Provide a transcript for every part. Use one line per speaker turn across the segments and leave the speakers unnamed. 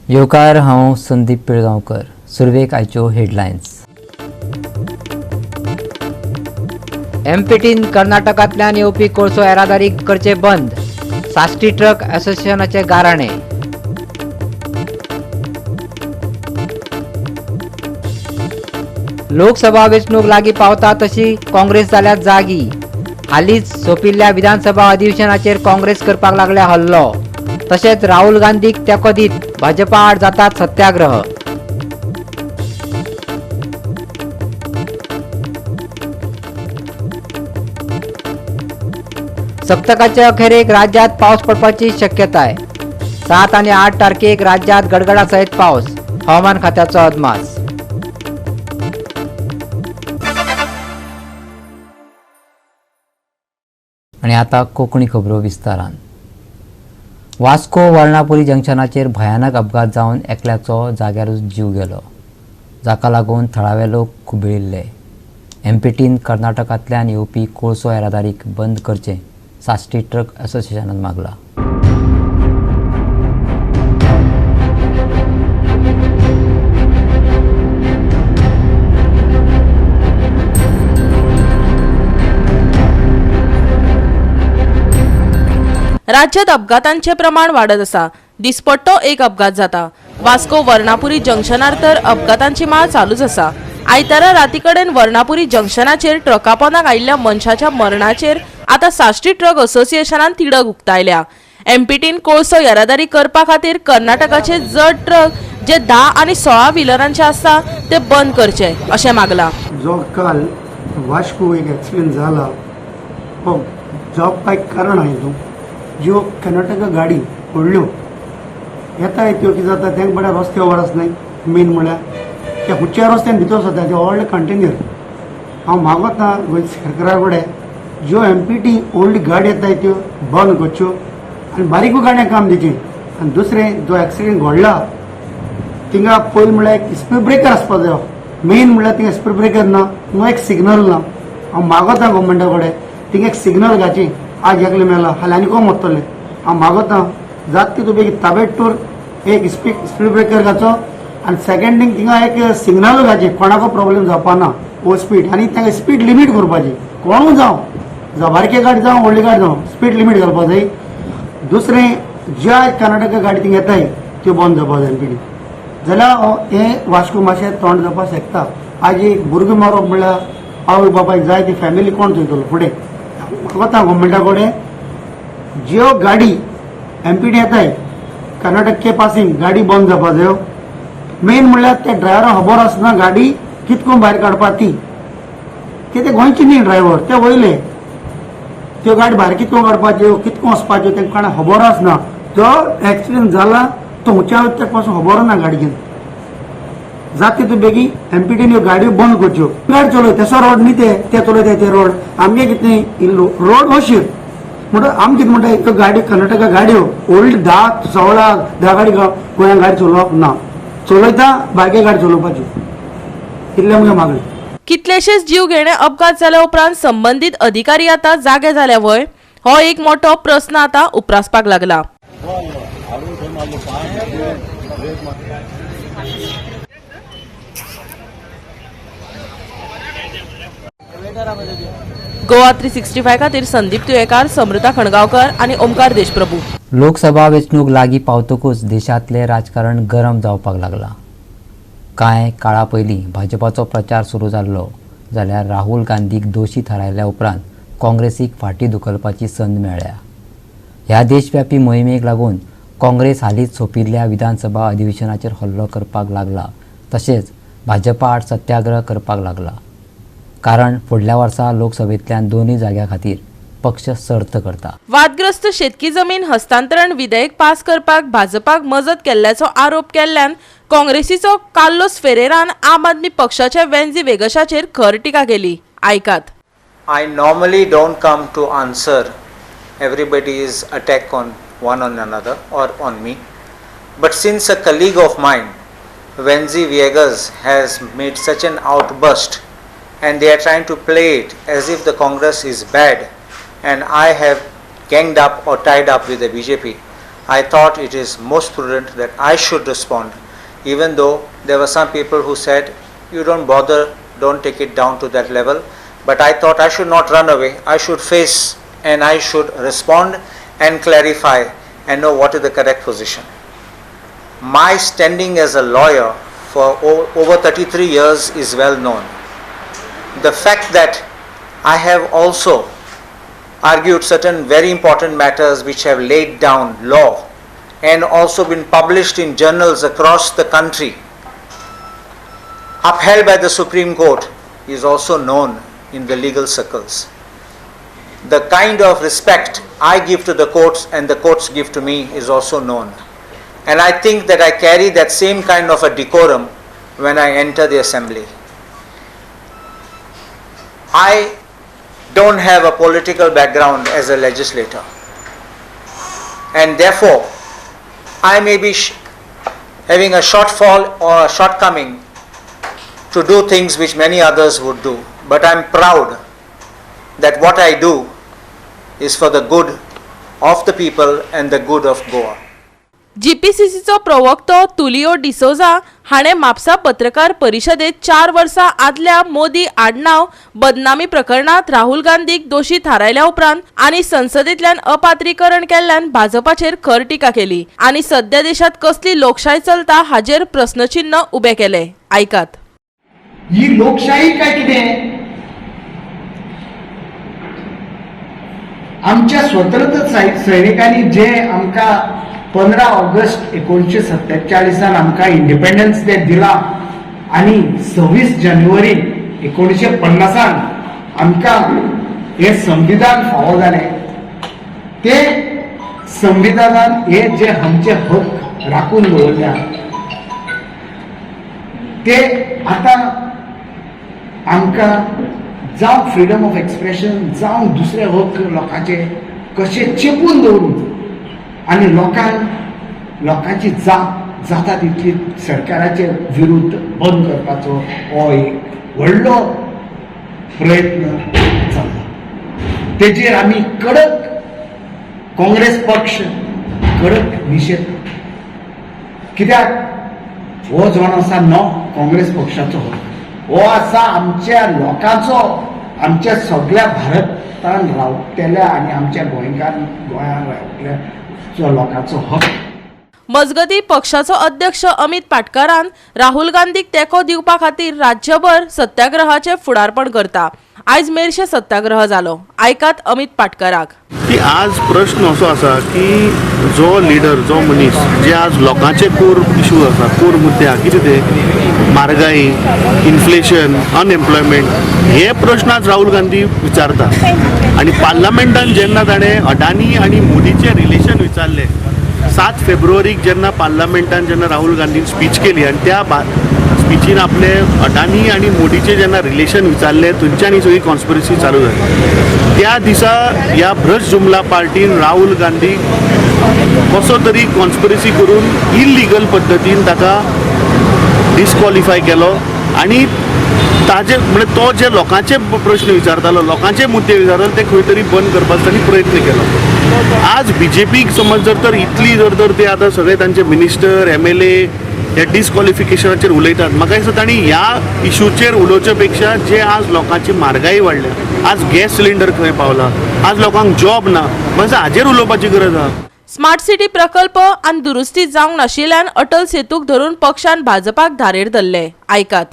येवकार, हांव संदीप पिळगांवकर. सुरवेक आयच्यो हेडलायन्स. एमपीटीन कर्नाटकांतल्यान येवपी कोळसो येरादारी करचे बंद, साश्टी ट्रक असोसिएशनाचे गाराणे. लोकसभा वेंचणूक लागीं पावता तशी काँग्रेस जाल्या जागी. हालींच सोंपिल्ल्या विधानसभा अधिवेशनाचेर काँग्रेस करपाक लागल्या हल्लो. तशेंच राहुल गांधीक तेंको दीत भाजपा आड जातात सत्याग्रह. सप्तकाचे अखेरेक राज्यात पावस पडपाची शक्यताय. 7 आनी 8 तारखेक राज्यात गडगडा सयत पावस, हवामान खात्याचो अदमास. आनी आतां कोंकणी खबरो विस्तारान. वास्को वर्णापुरी जंक्शनाचेर भयानक अपघात जावन एकल्याचो जाग्यारूच जीव गेलो, जाका लागून थळावे लोक खुबळिल्ले. एमपीटीन कर्नाटकांतल्यान येवपी कोळसो येरादारीक बंद करचें साश्टी ट्रक असोसिएशनान मागला.
राज्यात अपघातांचे प्रमाण वाडत आसा. दिसपट्टो एक अपघात जाता. वास्को वर्णापुरी जंक्शनार तर अपघातांची माळ चालूच आसा. आयतारा राती कडेन वर्णापुरी जंक्शनाचेर ट्रका पोंदाक आयिल्ल्या मनशाच्या मरणाचेर आतां साश्टी ट्रक असोसिएशनान तिडक उक्तायल्या. एमपीटीन कोळसो येरादारी करपा खातीर कर्नाटकाचे जड ट्रक जे 10 आनी 16 व्हिलरांचे आसता ते बंद करचे अशें मागला.
जो काल वास्को एक एक्सिडेंट जाला हो जावपाक कारण आहा हितून ज्यो कर्नाटका गाडी व्हडल्यो येता त्यो कितें जाता तांकां बऱ्या रस्ते खबर आसनाय. मेन म्हळ्यार त्या खुंयच्या रस्त्यान भितर सरता ते व्हडले कंटेनर. हांव मागता गोंय सरकारा कडेन ज्यो एम पी टी व्हडली गाडी येता त्यो बंद करच्यो आनी बारीकूय गाडयांक काम दिवचें. आनी दुसरें जो एक्सिडेंट घडला थिंगा पयलीं म्हळ्यार एक स्पीड ब्रेकर आसपाक जायो. मेन म्हळ्यार थिंगा स्पीड ब्रेकर ना, नो एक सिग्नल ना. हांव मागता गव्हर्मेंटा कडेन थिंगा एक सिग्नल घालचें. आज एकले मेला हाल्यां आनी कोण मरतले. हांव मागता जात तितू बेगीन ताबेटूर एक स्पीड ब्रेकर घालचो आनी सेकंड थिंग थिंगा एक सिग्नल घालचें, कोणाको प्रॉब्लेम जावपा ना ओवर स्पीड. आनी तांकां स्पीड लिमीट करपाची, कोणूय जावं, जावं बारके गाडी जावं व्हडली गाडी जावं, स्पीड लिमीट घालपा जाय. दुसरें ज्या कर्नाटका गाडी थिंगा येताय त्यो बंद जावपा जाय एमपीटी, जाल्यार हें वास्को मातशें तोंड जावपाक शकता. आज एक भुरगें मरप म्हणल्यार आवय बापायक जाय ती फॅमिली कोण चोयतलो फुडें. वता गव्हर्मेंटा कडेन ज्यो गाडी एमपीटी येताय कर्नाटक के पासिंग गाडी बंद जावपा जायो. मेन म्हणल्यार त्या ड्रायव्हराक खबर आसना गाडी कितको भायर काडपा ती, ते गोंयचे न्ही ड्रायव्हर, ते वयले. त्यो गाडी भायर कितको काडपाच्यो कितको वचपाच्यो तांकां कोणाक खबर आसना. जो एक्सिडंट जाला तो खंयच्या वयता तेका पासून खबर ना. गाडी घेवन जाता तितू बेगीन एमपीटीन ह्यो गाडयो बंद करच्यो. गाडी चलय तसो रोड न्ही ते चलयता ते रोड आमगे कितें इल्लो रोड अशीर म्हणटा. आमी कितें म्हणटा, ह्यो गाडी कर्नाटका गाडयो ओल्ड 10 16 10 गाडी गोंयांत गाडी चलोवप ना, चलयता बारके गाडी चलोवपाच्यो, इतलें मुगे मागणें.
कितलेशेच जीव घेणे अपघात जाल्या उपरांत संबंदीत अधिकारी आतां जागे जाल्या व्हय, हो एक मोठो प्रस्न आतां उप्रासपाक लागला. गोवा 365 खातीर संदीप तुयेकार, समृता खणगांवकर आनी ओमकार देशप्रभू.
लोकसभा वेंचणूक लागीं पावतकूच देशांतलें राजकारण गरम जावपाक लागलां. कांय काळा पयलीं भाजपाचो प्रचार सुरू जाल्लो, जाल्यार राहुल गांधीक दोशी थारायल्या उपरांत काँग्रेसीक फाटीं धुकलपाची संद मेळ्ळ्या. ह्या देशव्यापी मोहिमेक लागून काँग्रेस हालींच सोंपिल्ल्या विधानसभा अधिवेशनाचेर हल्लो करपाक लागला, तशेंच भाजपा आड सत्याग्रह करपाक लागला. कारण फुडल्या वर्सा लोकसभेंतल्यान दोनूय जाग्यां खातीर पक्ष सर्त करता.
वादग्रस्त शेतकी जमीन हस्तांतरण विधेयक पास करपाक भाजपाक मजत केल्ल्याचो आरोप केल्ल्यान काँग्रेसीचो कार्लोस फेरेरान आम आदमी पक्षाच्या वेन्झी वेगशाचेर खर टिका केली. आयकात.
I normally don't come to answer everybody's attack on one on another or on me, but since a colleague of mine, Venzi Viegas, has made such an outburst and they are trying to play it as if the Congress is bad and I have ganged up or tied up with the BJP, I thought it is most prudent that I should respond, even though there were some people who said, you don't bother, don't take it down to that level. But I thought I should not run away, I should face and I should respond and clarify and know what is the correct position. My standing as a lawyer for over 33 years is well known. The fact that I have also argued certain very important matters which have laid down law and also been published in journals across the country, upheld by the Supreme Court, is also known in the legal circles. The kind of respect I give to the courts and the courts give to me is also known. And I think that I carry that same kind of a decorum when I enter the assembly. I don't have a political background as a legislator, and therefore I may be having a shortfall or a shortcoming to do things which many others would do, but I am proud that what I do is for the good of the people and the good of Goa.
जीपीसीसीचो प्रवक्तो तुलियो डिसोझा हाणें म्हापसा पत्रकार परिशदेंत 4 वर्सां आदल्या मोदी आडनांव बदनामी प्रकरणांत राहुल गांधीक दोशी थारायल्या उपरांत आनी संसदेंतल्यान अपात्रीकरण केल्ल्यान भाजपाचेर खर टिका केली आनी सध्या देशांत कसली लोकशाय चलता हाजेर प्रस्नचिन्न उबें केलें. आयकात.
ही लोकशाही काय कितें? आमच्या स्वतंत्र सैनिकांनी जे आमकां 15 ऑगस्ट 1947 आमकां इंडिपेंडन्स डे दिला आनी 26 जानेवारी 1950 आमकां हें संविधान फावो जालें, ते संविधानान हे जे आमचे हक राखून दवरल्या ते आतां आमकां जावं फ्रिडम ऑफ एक्सप्रेशन जावं दुसरे हक लोकांचे कशे चेपून दवरून आनी लोकांक लोकांची जाप जाता तितली सरकाराचे विरुद्ध बंद करपाचो हो एक व्हडलो प्रयत्न चल्ला. तेजेर आमी कडक काँग्रेस पक्ष कडक निशेध, कित्याक हो जावन आसा नो काँग्रेस पक्षाचो हक, हो आसा आमच्या लोकांचो, आमच्या सगळ्या भारतान रावतल्या आनी आमच्या गोंयकार गोंयांत रावतल्या लोकांचो हक.
मजगती पक्षाचो अध्यक्ष अमित पाटकारान राहुल गांधीक तेंको दिवपा खातीर राज्यभर सत्याग्रहाचे फुडारपण करता. आयज मेरशे सत्याग्रह जालो. आयकात अमित पाटकाराक.
की आज प्रश्न असो आसा की जो लिडर, जो मनीस जे आज लोकांचे कोर इशू आसा, कोर मुद्दे आहा, कितें ते म्हारगाई, इन्फ्लेशन, अनएम्प्लॉयमेंट, हे प्रश्न आज राहुल गांधी विचारता. आनी पार्लमेंटान जेन्ना ताणें अडानी आनी मोदीचें रिलेशन विचारलें, 7 फेब्रुवारीक जेन्ना पार्लमेंटान जेन्ना राहुल गांधीन स्पीच केली आनी त्या स्पिचीन आपले अडानी आनी मोदीचें जेन्ना रिलेशन विचारलें, थंयच्यान ही सगळी कॉन्स्पिरसी चालू जाली. त्या दिसा ह्या भ्रश्ट जुमला पार्टीन राहुल गांधी कसो तरी कॉन्स्पिरसी करून इलिगल पद्दतीन ताका डिस्क्वॉलिफाय केलो आनी ताजे म्हणजे तो जे लोकांचे प्रश्न विचारतालो, लोकांचे मुद्दे विचारतालो, ते खंय तरी बंद करपाचो तांणी प्रयत्न केलो. आज बीजेपीक समज जर तर इतली जर तर ते आतां सगळे तांचे मिनिस्टर, एमएलए ह्या डिस्क्वॉलिफिकेशनाचेर उलयतात, म्हाका दिसता तांणी ह्या इशूचेर उलोवचे पेक्षा जे आज लोकांची म्हारगाई वाडल्या, आज गॅस सिलिंडर खंय पावला, आज लोकांक जॉब ना, म्हणजे हाजेर उलोवपाची गरज आहा.
स्मार्ट सिटी प्रकल्प आनी दुरुस्ती जावंक नाशिल्ल्यान अटल सेतूक धरून पक्षान भाजपाक धारेर धरले. आयकात.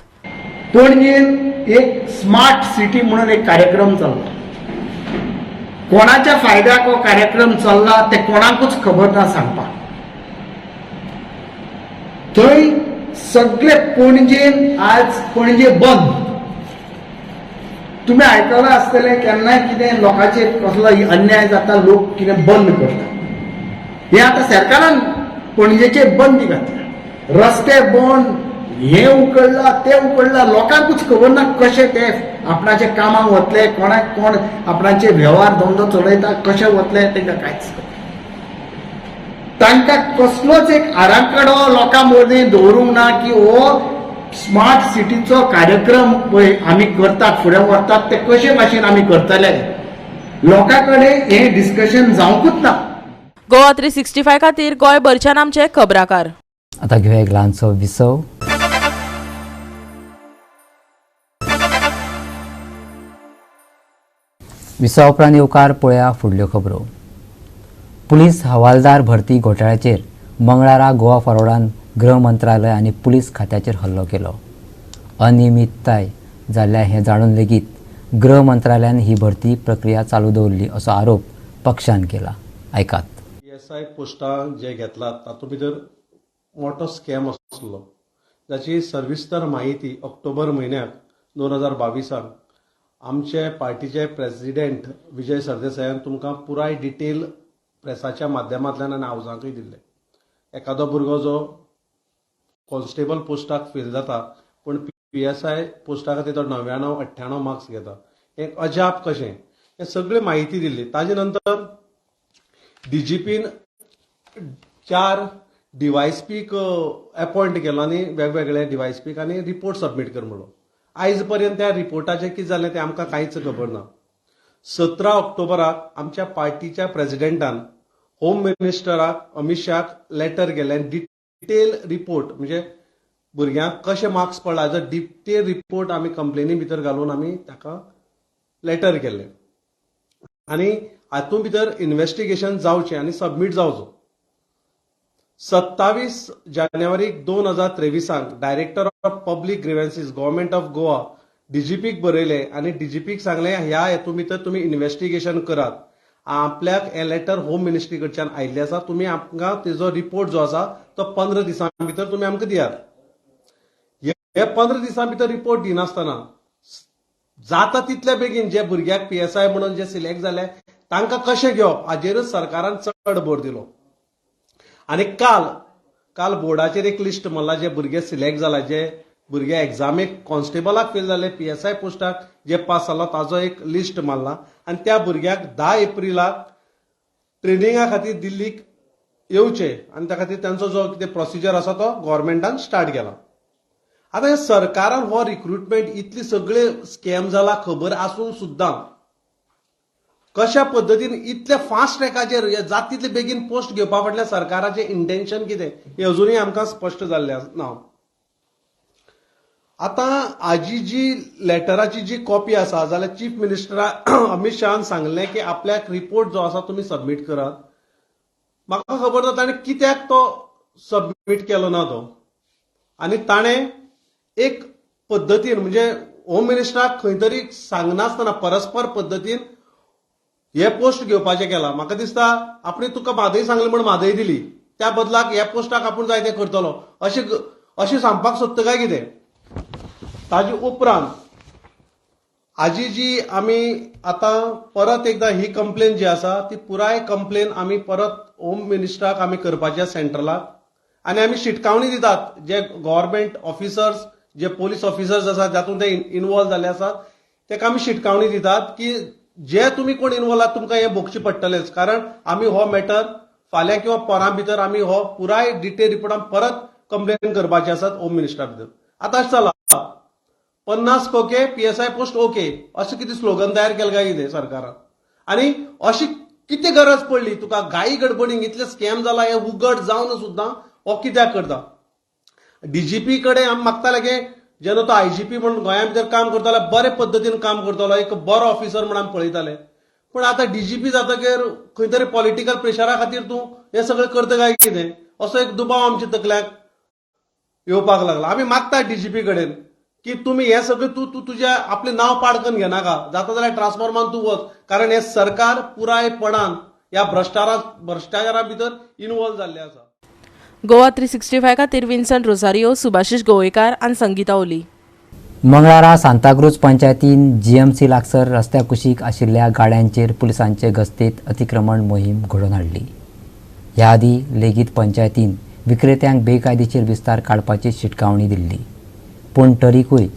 पणजेन एक स्मार्ट सिटी म्हणून एक कार्यक्रम चल्ला. कोणाच्या फायद्याक हो कार्यक्रम चल्ला ते कोणाकूच खबर ना सांगपाक. थंय सगळे पणजेन आज पणजे बंद. तुमी आयकलां आसतलें केन्नाय कितें लोकांचेर कसलो अन्याय जाता, लोक कितें बंद करता. हें आतां सरकारान पणजेचेर बंदी घातल्या, रस्ते बंद, हें उकडलां तें उकडलां, लोकांकूच खबर ना कशें ते आपणाच्या कामाक वतले, कोणाक कोण आपणाचे वेव्हार धंदो चलयता, कशे वतले तांकां कांयच खबर. तांकां कसलोच एक आराखडो लोकां मदीं दवरूंक ना की हो स्मार्ट सिटीचो कार्यक्रम पळय आमी करतात, फुडें व्हरतात, ते कशे भाशेन आमी करतले. लोकां कडेन हें डिस्कशन जावंकूच ना.
गोवा 365 खातीर गोंयभरच्यान आमचे खबराकार.
आतां घेवया एक ल्हानसो विसव. विसवा उपरांत येवकार पळया फुडल्यो खबरो. पुलीस हवालदार भरती घोटाळ्याचेर मंगळारा गोवा फॉरवर्डान गृह मंत्रालय आनी पुलीस खात्याचेर हल्लो केलो. अनियमितताय जाल्ल्या हें जाणून लेगीत गृह मंत्रालयान ही भरती प्रक्रिया चालू दवरली असो आरोप पक्षान केला. आयकात.
पीएसआय पोस्टां जे घेतलात तातूंत भितर मोठो स्कॅम आसलो, जाची सविस्तर म्हायती ऑक्टोबर म्हयन्याक 2022 आमचे पार्टीचे प्रेसिडेंट विजय सरदेसायान तुमकां पुराय डिटेल प्रेसाच्या माध्यमांतल्यान आनी हावजांकूय दिल्ले. एखादो भुरगो जो कॉन्स्टेबल पोस्टाक फेल जाता पूण पीएसआय पोस्टा खातीर तो 99 98 मार्क्स घेता, हें अजाप कशें, हें सगळी म्हायती दिल्ली. ताजे नंतर डीजीपीन 4 डीवायएसपीक अपॉयंट केलो आनी वेगवेगळे डीवायएसपीक आनी रिपोर्ट सबमीट कर म्हणलो. आयज पर्यंत त्या रिपोर्टाचें कितें जालें तें आमकां कांयच खबर ना. 17 ऑक्टोबराक आमच्या पार्टीच्या प्रेसिडेंटान होम मिनिस्टराक अमीत शाक लेटर केलें आनी डिटेल रिपोर्ट, म्हणजे भुरग्यांक कशे मार्क्स पडला हाजो डिटेल रिपोर्ट आमी कंप्लेनी भितर घालून आमी ताका लेटर केल्लें आनी हातूंत भितर इन्वेस्टिगेशन जावचें आनी सबमीट जावचो. 27 जानेवारीक 2023 director of public grievances government of Goa डीजीपीक बरयलें आनी डीजीपीक सांगलें ह्या हेतू भितर तुमी इन्वेस्टिगेशन करात, आपल्याक हें लेटर होम मिनिस्ट्री कडच्यान आयिल्लें आसा, तुमी आमकां तेजो रिपोर्ट जो आसा तो 15 दिसां भितर तुमी आमकां दियात. हे 15 दिसां भितर रिपोर्ट दिनासतना जाता तितल्या बेगीन जे भुरग्याक पीएसआय म्हणून जे सिलेक्ट जाले तांकां कशें घेवप हाजेरूच सरकारान चड भर दिलो. आनी काल बोर्डाचेर एक लिस्ट मारला, जे भुरगे सिलेक्ट जाला, जे भुरगे एग्जामीक कॉन्स्टेबलाक फेल जाले, पीएसआय पोस्टाक जे पास जाला ताजो एक लिस्ट मारला आनी त्या भुरग्याक 10 एप्रिलाक ट्रेनिंगा खातीर दिल्लीक येवचे आनी त्या खातीर तांचो जो कितें प्रोसिजर आसा तो गव्हर्मेंटान स्टार्ट केला. आतां हे सरकारान हो रिक्रुटमेंट इतली सगळे स्कॅम जाला खबर आसून सुद्दां कशा पद्दतीन इतले फास्ट ट्रॅकाचेर जाता तितले बेगीन पोस्ट घेवपा फाटल्यान सरकाराचें इंटेन्शन कितें हें अजुनूय आमकां स्पश्ट जाल्लें ना. आतां हाजी जी लेटराची जी कॉपी आसा जाल्यार चीफ मिनिस्टरा अमीत शहान सांगलें की आपल्याक रिपोर्ट जो आसा तुमी सबमीट करात. म्हाका खबर ना ताणें कित्याक तो सबमीट केलो ना तो, आनी ताणें एक पद्दतीन म्हणजे होम मिनिस्टराक खंय तरी सांगनासतना परस्पर पद्दतीन हे पोस्ट घेवपाचें केलां. म्हाका दिसता आपणे तुका म्हादय सांगलें म्हूण म्हादय दिली, त्या बदलाक ह्या पोस्टाक आपूण जाय तें करतलो अशें अशें सांगपाक सोदता काय कितें. ताजे उपरांत हाजी जी आमी आतां परत एकदां ही कंप्लेन जी आसा ती पुराय कंप्लेन आमी परत होम मिनिस्टराक आमी करपाची आसा सेंट्रलाक, आनी आमी शिटकावणी दितात जे गव्हर्मेंट ऑफिसर्स जे पोलीस ऑफिसर्स आसात जातूंत ते इनवॉल्व जाल्ले आसात ताका आमी शिटकावणी दितात की जे तुमी कोण इनवॉल्व आहात तुमकां हें भोगचें पडटलेंच, कारण आमी हो मॅटर फाल्यां किंवा परां भितर आमी हो पुराय डिटेल रिपोर्ट आमी परत कंप्लेन करपाचे आसात होम मिनिस्टरा भितर. आतां अशें जालां 50 कोके पीएसआय पोस्ट ओके अशें कितें स्लोगन तयार केलें काय कितें सरकारान, आनी अशी कितें गरज पडली तुका घाई गडबडीन इतलें स्कॅम जाला हें उगड जावन सुद्दां हो कित्याक करता. डीजीपी कडेन आमी मागताले की जेन्ना तो आयजीपी म्हणून गोंया भितर काम करतालो बरे पद्दतीन काम करतालो, एक बरो ऑफिसर म्हूण आमी पळयताले, पूण आतां डीजीपी जातकीर खंय तरी पॉलिटिकल प्रेशरा खातीर तूं हें सगळें करता काय कितें असो एक दुबाव आमच्या तकल्याक येवपाक लागला. आमी मागता डीजीपी कडेन की तुमी हें सगळें तूं तूं तुज्या आपलें नांव पाड करून घेनाका, जाता जाल्यार ट्रान्सफॉर्मान तूं वच, कारण हें सरकार पुरायपणान ह्या भ्रश्टाचारा भितर इनवॉल्व जाल्लें आसा.
गोवा 365 खातीर विन्सन रोजारियो, सुभाषिश गोवेकार आनी संगीता ओली.
मंगळारा सांताक्रूज पंचायतीन जीएमसी लागसर रस्त्या कुशीक आशिल्ल्या गाड्यांचेर पुलिसांचे गस्तेत अतिक्रमण मोहीम घडोवन हाडली. ह्या आदीं लेगीत पंचायतीन विक्रेत्यांक बेकायदेशीर विस्तार काडपाची शिटकावणी दिल्ली, पूण तरीकूय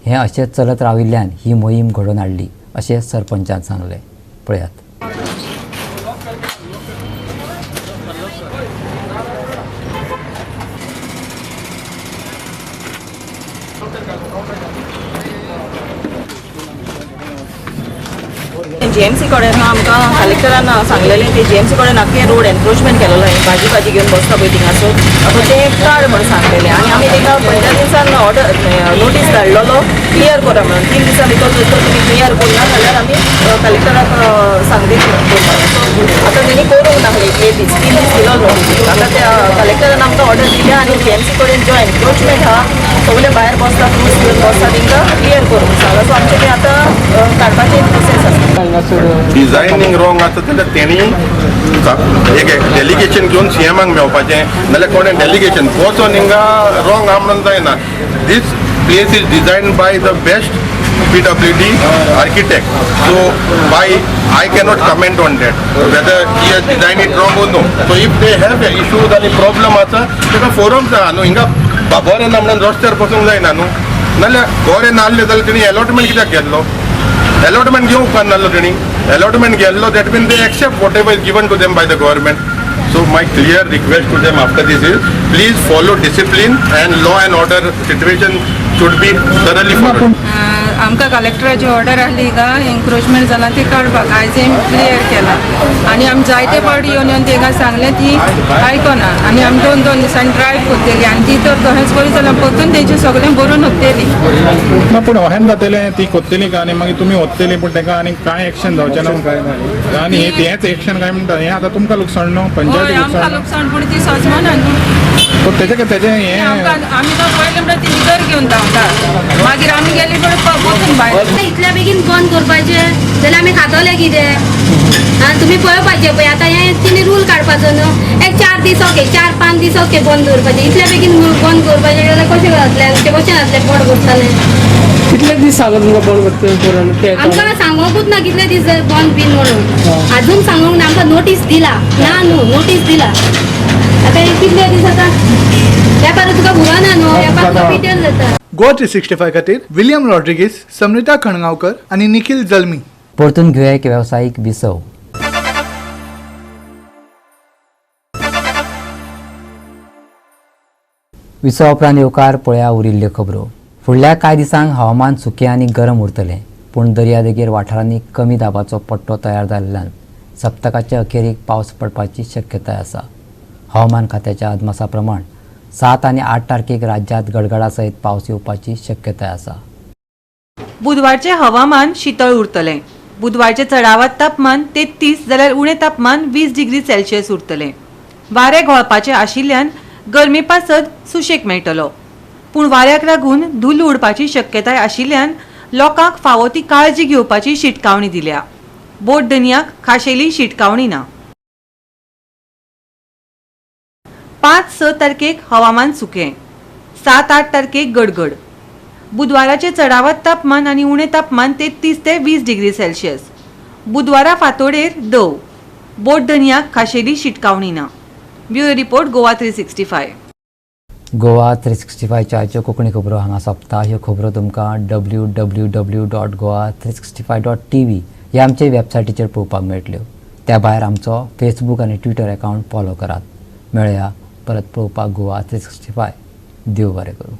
हें अशेंच चलत राविल्ल्यान ही मोहीम घडोवन हाडली अशें सरपंचान सांगलें. पळयात.
जीएमसी कडेन आमकां कलेक्टरान सांगलेलें ते जीएमसी कडेन आख्खे रोड एनक्रोचमेंट केलेलो आहे, भाजी भाजी घेवन बसता पळय थिंगासर, आतां तें काड म्हण सांगलेलें आनी आमी तांकां पयल्या दिसान ऑर्डर नोटीस धाडलेलो क्लियर करा म्हणून. 3 दिसां भितर जर तर तुमी क्लियर करूं ना जाल्यार आमी कलेक्टराक सांगतली म्हणून. सो आतां तेणी करूंक ना इतले दीस, 3 दीस दिलो नोटीस. आतां त्या कलेक्टरान आमकां ऑर्डर दिल्या आनी जीएमसी कडेन जो एनक्रोचमेंट आहा सगळे भायर बसता, फ्रुट्स घेवन बसता, तांकां क्लियर करूंक सांगला. सो आमचें तें आतां काडपाचें प्रोसेस आसा.
डिझायनींग रॉंग आसा जाल्यार तेणी एक डेलिगेशन घेवन सीएमाक मेळपाचें, नाल्यार कोणें डेलिगेशन वचोन हिंगा रॉंग आहा म्हणून जायना. This place is design by the best PWD architect. So by I cannot comment on that whether he has design it wrong or no. So if they have issues आनी problem आसा ताका forum आहा न्हू. हिंगा बरें ना म्हणून रस्त्यार बसूंक जायना न्हू. नाल्यार बरें नासलें जाल्यार तेणी एलॉटमेंट कित्याक घेतलो? अलॉटमेंट घेवंक उपकारना नासलो तेणी. अलॉटमेंट घेतलो that mean they accept whatever is given to them by the government. So my clear request to them after this is please follow discipline and law and order situation should be thoroughly followed.
आमकां कलेक्टराची order आहली हिंगा encroachment जाला ती काडपाक. आयज आमी clear केला आनी आमी जायते फावटी येवन येवन तेंकां सांगलें, ती आयकना आनी आमी 2-2 दिसांनी ड्रायव करतली आनी ती तर तशेंच करीत जाल्यार परतून तेंचें सगळें बरोवन वतली.
ना पूण अहें जातलें, ती कोत्तली का आनी मागीर तुमी वतली, पूण ताका आनी कांय एक्शन जावचें ना आनी हेंच एक्शन काय म्हणटा हें आतां तुमकां लुकसाण न्हू, पंचायतीक
आमकां लुकसाण, पूण ती सजमना न्हू.
तेजें तेजें हें
आमी तो पयलें म्हणल्यार ती भितर घेवन धांवता, मागीर आमी गेली पण वचून भायर.
इतल्या बेगीन बंद करपाचें जाल्यार आमी खातले कितें? आनी तुमी पळोवपाचें पळय आतां हें तिणी रूल काडपाचो न्हू, एक 4 दीस ओके, 4-5 दीस ओके बंद दवरपाचें. इतल्या बेगीन बंद करपाचें जाल्यार कशें जातलें? आमचें कशें जातलें पोट भरतलें?
कितले दीस सांगला तुमकां बंद करतलें?
आमकां सांगोकूच ना कितले दीस बंद बीन म्हणून, अजून सांगूंक ना. आमकां नोटीस दिला ना न्हू, नोटीस दिला. आतां कितले दीस आतां वेपार तुका उरना न्हू, वेपार तुका पिटेल जाता.
गोवा 365 खातीर विलियम रॉड्रिगीस, समृता खणगांवकर आनी निखिल जल्मी.
परतून घेवया एक वेवसायीक विसव. विसवा उपरांत येवकार पळया उरिल्ल्यो खबरो. फुडल्या कांय दिसांक हवामान सुकें आनी गरम उरतलें, पूण दर्यादेगेर वाठारांनी कमी दाबाचो पट्टो तयार जाल्ल्यान सप्तकाचे अखेरीक पावस पडपाची शक्यताय आसा. हवामान खात्याच्या अदमासा प्रमाण 7 आनी 8 तारखेक राज्यांत गडगडा सयत पावस येवपाची शक्यताय आसा.
बुधवारचें हवामान शितळ उरतलें. बुधवारचें चडावत तापमान 33 जाल्यार उणें तापमान 20 डिग्री सेल्सियस उरतलें. वारें घोळपाचें आशिल्ल्यान गरमे पासत सुशेग मेळटलो, पूण वाऱ्याक लागून धुल्ल उडपाची शक्यताय आशिल्ल्यान लोकांक फावो ती काळजी घेवपाची शिटकावणी दिल्या. बोट दनयाक खाशेली शिटकावणी ना. 5-6 तारखेक हवामान सुकें, 7-8 तारखेक गडगड. बुधवाराचें चडावत तापमान आनी उणें तापमान 33 ते 20 डिग्री सेल्सियस. बुधवारा फांतोडेर दव. बोट दनयाक खाशेली शिटकावणी ना. Bureau report, Goa 365.
Goa 365च्यो Konkani खबरो हांगा सोंपता. ह्यो खबरो तुमकां www.goa365.tv ह्या आमचे वेबसायटीचेर पळोवपाक मेळटल्यो. त्या भायर आमचो फेसबूक आनी ट्विटर अकावंट फॉलो करात. मेळया परत पळोवपाक गोवा 365. देव बरें करूं.